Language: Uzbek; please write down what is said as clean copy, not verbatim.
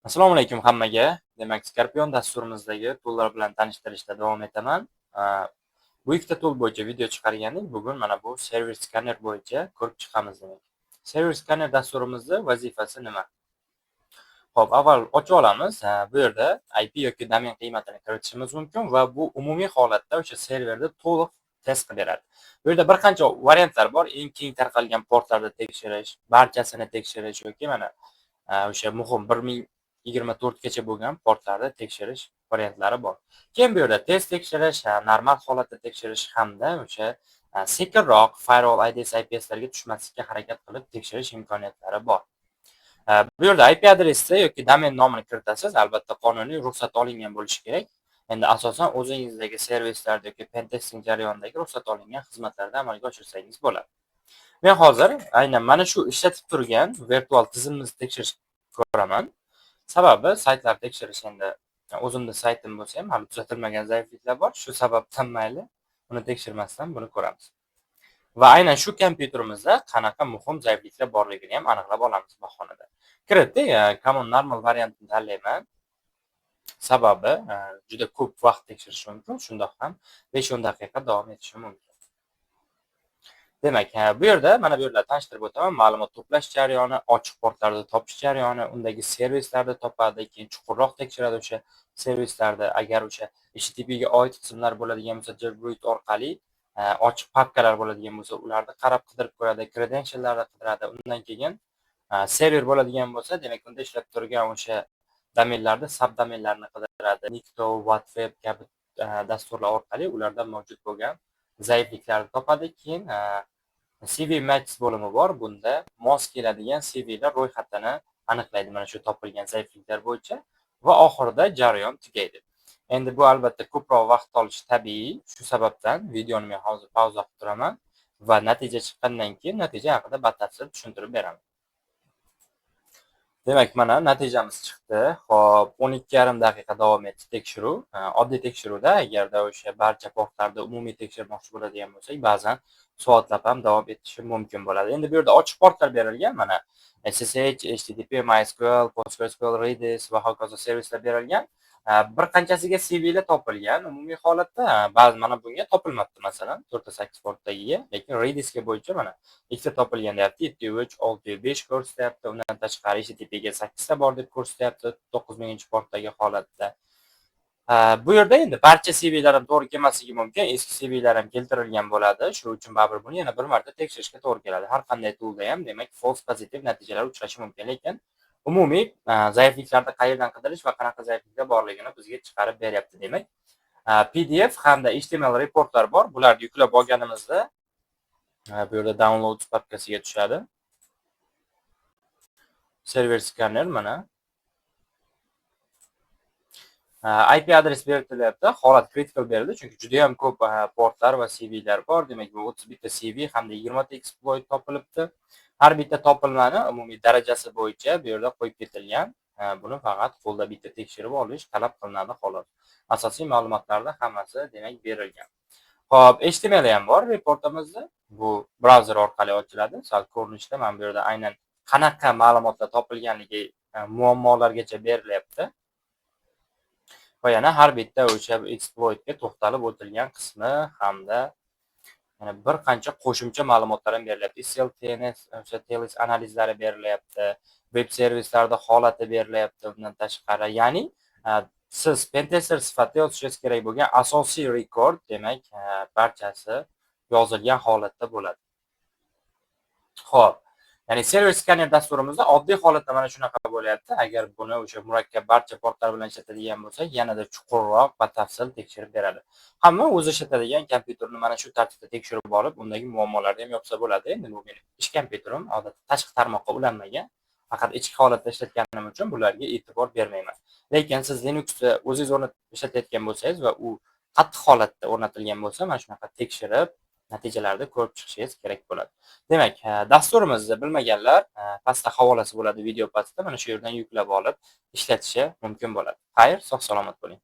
Assalomu alaykum hammaga. Demak, Scorpion dasturimizdagi toollar bilan tanishtirishda davom etaman. Bu ikkita tool bo'yicha video chiqargandik. Bugun mana bu Server Scanner bo'yicha ko'rib chiqamiz demak. Server Scanner dasturimizni vazifasi nima? Xo'p, avval ochib olamiz. Bu yerda IP yoki domen qiymatini kiritishimiz mumkin va bu umumiy holatda o'sha serverni to'liq test qilib beradi. Bu yerda bir qancha variantlar bor. Eng keng tarqalgan portlarda tekshirish, barchasini tekshirish yoki mana o'sha muhim 1024 gacha bo'lgan portlarni tekshirish variantlari bor. Keyin bu yerda tez tekshirish, normal holatda tekshirish hamda o'sha sekinroq firewall, IDS, IPSlarga tushmaslikka harakat qilib tekshirish imkoniyatlari bor. Bu yerda IP adresni yoki domen nomini kiritasiz. Albatta, qonuniy ruxsat olingan bo'lishi kerak. Endi asosan o'zingizdagi servislarda yoki pentesting jarayonidagi ruxsat olingan xizmatlarda amalga oshirsangiz bo'ladi. Men hozir aynan mana shu ishlatib turgan virtual tizimimizni tekshirish ko'raman. Sababi, saytlar tekshirish, endi o'zimda saytim bo'lsa ham, hali tuzatilmagan zaifliklar bor. Shu sababdan mayli, uni tekshirmasdan buni ko'ramiz. Va aynan shu kompyuterimizda qanaqa muhim zaifliklar borligini ham aniqlab olamiz bahonada. Kiritdik, common normal variantini tanlayman. Sababi, juda ko'p vaqt tekshirish mumkin, shundoq ham 5-10 daqiqa davom etishi mumkin. Demak, bu yerda, mana bu yerda tanishtirib o'taman. Ma'lumot to'plash jarayoni, ochiq portlarni topish jarayoni, undagi servislarni topadi, keyin chuqurroq tekshiradi o'sha servislarda. Agar o'sha HTTP ga oid qismlar bo'ladigan bo'lsa, JBruit orqali ochiq papkalar bo'ladigan bo'lsa, ularni qarab qidirib ko'radi, credentiallarni qidiradi. Undan keyin server bo'ladigan bo'lsa, demak, unda ishlab turgan o'sha domenlarni subdomenlarni qidiradi. Nikto, WhatWeb kabi dasturlar orqali ularda mavjud bo'lgan zaifliklarni topadi. Keyin CVE Match bo'limi bor. Bunda mos keladigan CVElar ro'yxatini aniqlaydi mana shu topilgan zaifliklar bo'yicha va oxirida jarayon tugaydi. Endi bu, albatta, ko'proq vaqt olishi tabiiy. Shu sababdan videoni men hozir pauza qilib turaman va natija chiqqandan keyin natija haqida batafsil tushuntirib beraman. Demak, mana natijamiz chiqdi. Xo'p, 12,5 daqiqa davom etdi tekshiruv. Oddiy tekshiruvda, agarda o'sha barcha portlarni umumiy tekshirmoqchi bo'ladigan bo'lsak, ba'zan soatlab ham davom etishi mumkin bo'ladi. Endi bu yerda ochiq portlar berilgan, mana SSH, HTTP, MySQL, PostgreSQL, Redis va hokazo servislar berilgan. Bir qanchasiga CVElar topilgan umumiy holatda, ba'zi mana bunga topilmabdi, masalan, 4.8 portdagiga, lekin Redisga bo'yicha mana ikkita topilgan deyapti, 7.3, 6.5 ko'rsatyapti. Undan tashqari HTTPga 8 ta bor deb ko'rsatyapti 9000-portdagi holatda. Bu yerda endi barcha CVElar ham to'g'ri kelmasligi mumkin. Eski CVElar ham keltirilgan bo'ladi. Shu uchun baribir buni yana bir marta tekshirishga to'g'ri keladi. Har qanday toolda ham, demak, false positive natijalar uchrashi mumkin, lekin umumiy zaifliklarni qayerdan qidirish va qanaqa zaifliklar borligini bizga chiqarib beryapti, demak. PDF hamda HTML reportlar bor. Bularni yuklab olganimizda bu yerda downloads papkasiga tushadi. Server scanner mana. IP adres berilyapti. Holat critical berildi, chunki juda ham ko'p portlar va CVElar bor. Demak, bu 31 ta CVE hamda 20 ta exploit topilibdi. Har bitta topilmani umumiy darajasi bo'yicha bu yerda qo'yib ketilgan. Buni faqat qo'lda bitta tekshirib olish talab qilinadi, xolos. Asosiy ma'lumotlarda hammasi, demak, berilgan. Xo'p, HTML ham bor reportimizda. Bu brauzer orqali ochiladi. Sal ko'rinishda mana bu yerda aynan qanaqa ma'lumotlar topilganligi, muammolargacha berilyapti. Va yana har bitta o'sha exploitga to'xtalib o'tilgan qismi hamda yana bir qancha qo'shimcha ma'lumotlar ham berilyapti. SSL, TNS, o'sha TLS analizlari berilyapti. Veb servislarda holati berilyapti undan tashqari. Ya'ni siz pentester sifatida yozishingiz kerak bo'lgan asosiy rekord, demak, barchasi yozilgan holatda bo'ladi. Xo'p, ya'ni Server Scanner dasturimizda oddiy holatda mana shunaqa bo'lyapti. Agar buni o'sha murakkab barcha portlar bilan ishlatadigan bo'lsak, yanada chuqurroq, batafsil tekshirib beradi. Hamma o'zi ishlatadigan kompyuterni mana shu tartibda tekshirib olib, undagi muammolarni ham yopsa bo'ladi. Endi bu meni ish kompyuterim, odatda tashqi tarmoqqa ulanmagan. Faqat ichki holatda ishlatganim uchun bularga e'tibor bermayman. Lekin siz Linuxni o'zingiz o'rnatib ishlatayotgan bo'lsangiz va u qattiq holatda o'rnatilgan bo'lsa, mana shunaqa tekshirib, natijalarni ko'rib chiqishingiz kerak bo'ladi. Demak, dasturimizni bilmaganlar pastda havolasi bo'ladi, video pastda, mana shu yerdan yuklab olib ishlatishi mumkin bo'ladi. Xayr, sog' salomat bo'ling.